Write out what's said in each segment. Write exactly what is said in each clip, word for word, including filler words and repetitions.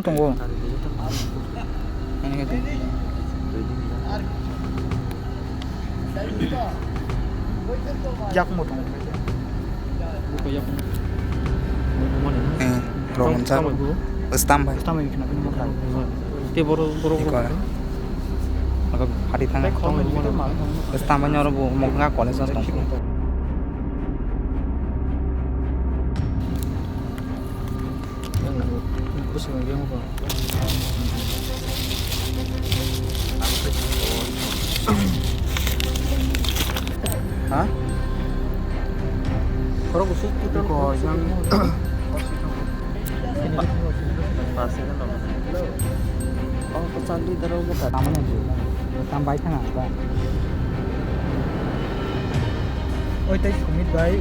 Tongo. Ani khe tongo. Yakung bo tongo. Buko yakung. Eh, problem sa. Stambai. Stambai khna bini mokha. Te boro, boro, boro. Iko. Aga phari thang. Stambai ni oro bo mokha college o tong. Ha? Khorok kusu. Iko yang. Tamani, tam bai thang ang ta. Oi, tei sumit bai,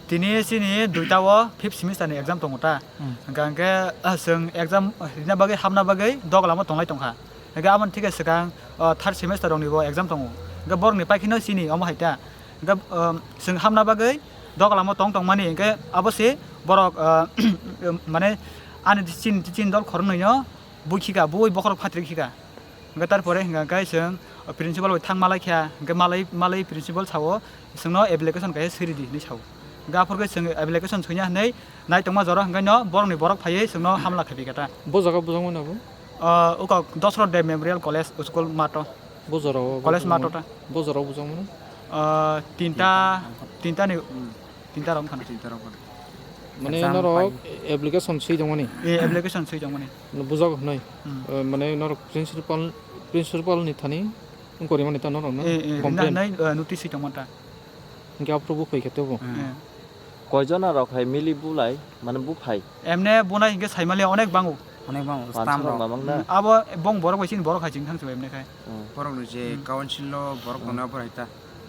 tini chini duita o fifth semester ni exam tongo ta. Hmm. Hingka hingke, ah, chwng exam rina bagwi, hamna bagwi dogalamo tonglai tongkha. Hingke aboni thike swkang, ah, third semester rokni bo exam tongo. Hingke borokni paikheno chini omo hai ta. Hingke, um, chwng hamna bagwi dogalamo tong tongmani, hingke abo se borok, ah, mane ani chini, chini dol khoroknwino bui khika, bui bokhorok phatri khika. Hingke tarpore hingka khe chwng principal bai thang malai kha, hingke malai, malai principal sao, chwngno application kaisa swi ridi hinwi sao. Hingke aphuru khe chwng application swiya hinwi nai tongma jora hingke no borokni borok phaiwi chwngno hamla khaiphi kha ta. Bo jaga bujak mano bo? Ah, uko Dosrot Deb Memorial College school mato. Bo jora o college mato ta. Bo jora o bujak mano? Ah, tinta, tinta ni, tinta rok wngkha na. Tinta rok. Mane norok application swi tongmani? Eh, application swi tongmani. Bujak hinwi. Hmm. Eh, mane norok principal, principal ni thani wngkori mani ta norok no? Eh, eh, complain. Nai, eh, notice swi tongmani ta. Hingke aphuru bo phai khe tebo. Eh. Koijona rok hai mili bulai, mane buphai? Emne bunai hingke saimali onek bango. Onek bango, stamp rok. Mamang na? Hmm, abo bong borok bai chini borok hai chini thang chubai emne khai. Hmm. Borok ni je council lo borok tongnai borok hai ta.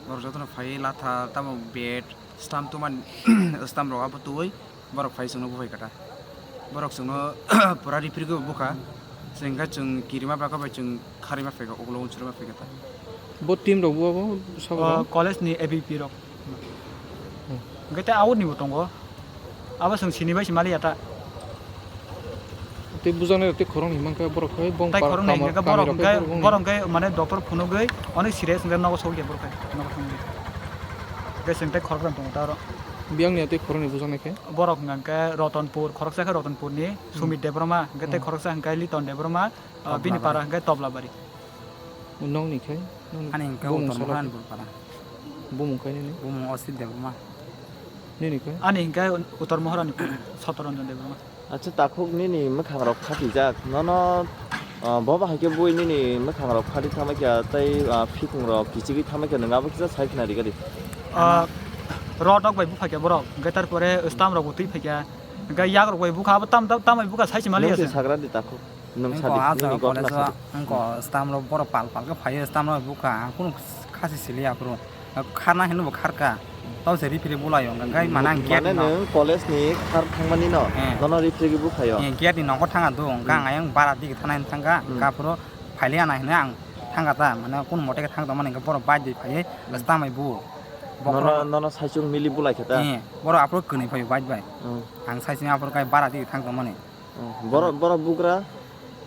Borok jotono phai latha tamo bed, stamp tuman, stamp rok abo twi. Borok phai chwngno buphai kha ta. Borok chwngno pura ripri khe bukha. Chwng khe chwng kirima bwkha bai chwng kharima phaikha, ulo unsuri ma phaikha ta. Bo team rok bo abo sabo? O, college ni A B P rok. Hmm. Hwnkhe tei out ni bo tongo. Abo chwng sini bai se maliya ta. Tei bujaknai rok tei khoroknwi mankha borok khai bong. Tai khoroknwi hwnkhe borok hwnkhe, borok hwnkhe mane doctor phunugwi onek serious hwnkhe nogo sogwi borok khai nogo thangwi. Hwnkhe chwng tei khoroknwi tongo ta oro. Biyang ni tei khoroknwi bujaknai khe? Borok hwnkha khe Rotonpur, khoroksa khe Rotonpur ni Sumit Debbarma, hwnkhe tei khoroksa hwnkha khe Liton Debbarma, ah, bini para hwnkha khe Toblabari. Nokni khe? Ani hwnkha khe Uttor Moharanpur para. Bumung khe nini? Bumung Osit Debbarma. Nini khe? Ani hwnkha khe Uttor Moharanpur, Sotoranjan Debbarma. Acha, takhuk nini mwkhang rok phatijak, nono, ah, bo bahai khe bui nini mwkhang rok phatwi thangma khe tei, ah, phitung rok kichigwi thangma khe nwng abo kisa sai khna rikadi. Ah, rot rok bai bupha khe borok, hwnkhe tarpore stamp rok bo twi phai khe, hwnkhe yak rok bai bukha, abo tam, tam, tam bai bukha sai se mali. Nwng se sagra di takhuk, nwng sadi, nini gotna sadi. Wngkha stamp rok borok pal pal khe phai o, stamp rok bukha, ang kunu khasi sili aphuru. Kharna hinwi bo kharka. Tau se referee bulaio, hwnkha khe mane ang gate. Mane no nwng college ni khar thangmani no, eh, nono referee bo khaio. Eh, gate ni nogo thanga do, hwnkha ang ayang bara dige thana hinwi thangkha, hmm, hwnkha aphuru phailiya na hinwi ang thangkha ta, mane kunu mote khe thang tongmani hwnkha borok bike bai phaiwi, hmm, stamp bai bu. Nono, bokhorok nono saichung mili bulai khe ta? Eh, borok aphuru kwnwi phaio bike bai. Hmm. Ang saichung aphuru kai bara dige thang tongmani. Oh, borok, borok bugra?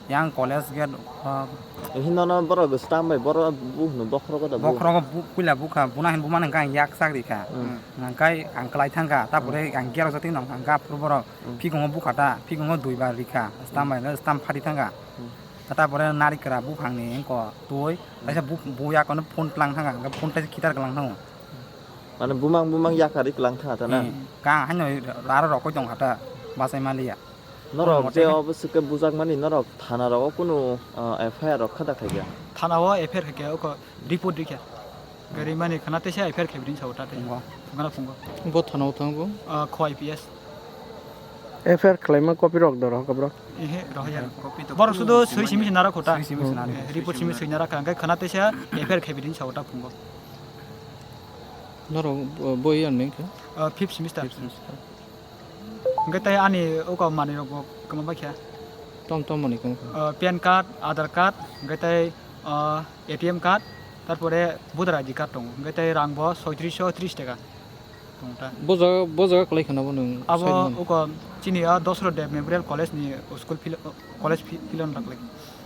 Yang college gate, ah, hino no borok stamp bai borok bu hino bokhorok da bu. Bokhorok bu, puila bukha, buna hin bumani hwnkha ang yak sak rikha. Hmm. Hwnkhe ang kwlai thangkha, ta pore ang gate rok jotoni nong thangkha, aphuru borok phikungo bukha ta, phikungo duibar rikha, stamp bai no stamp phari thangkha. Hmm. Ta pore narikra buphangni wngko twi, kaisa bu, bu yakono phone tlang thangkha, hwnkhe phone tai khitar kwlang thango. Mane bumang bumang yakarwi kwlang thangkha ta na? Hmm. Kang haino raro rokoi tongkha ta, bachai maliya. Norok je obo swkhe bujakmani norok thana rogo kunu, ah, F I R rok kha da khaikha? Thana o F I R khaikha, oko report rikha. Gari mani khana teisa F I R khaibrini sao ta tei. Phungo. Phungana phungo. Bo thana o thango? Ah, kho I P S. F I R khlaima copy rok do rohorkha bro? Ehe, rohya. Copy to borok sudo swi simi nara khota. Swi simi nara. Eh, report simi swi nara kha, hwnkhe khana teisa F I R khaibrini sao ta phungo. Norok bo, bo year ni khe? Ah, fifth semester. Fifth semester. Hwnkhe tei ani uko manwi rok bo kwma bai kha. Tom tom manwi kwma kha? Ah, pan card, Aadhaar card, hwnkhe tei, ah, A T M card, tarpore voter I D card tongo. Hwnkhe tei rang bo soitrisho tris taka. Bo jaga, bo jaga kwlai khana bo nwng abo side man. Uko chini a Dosro Deb Memorial College ni school pil-, college pi-, pilon rak lagi.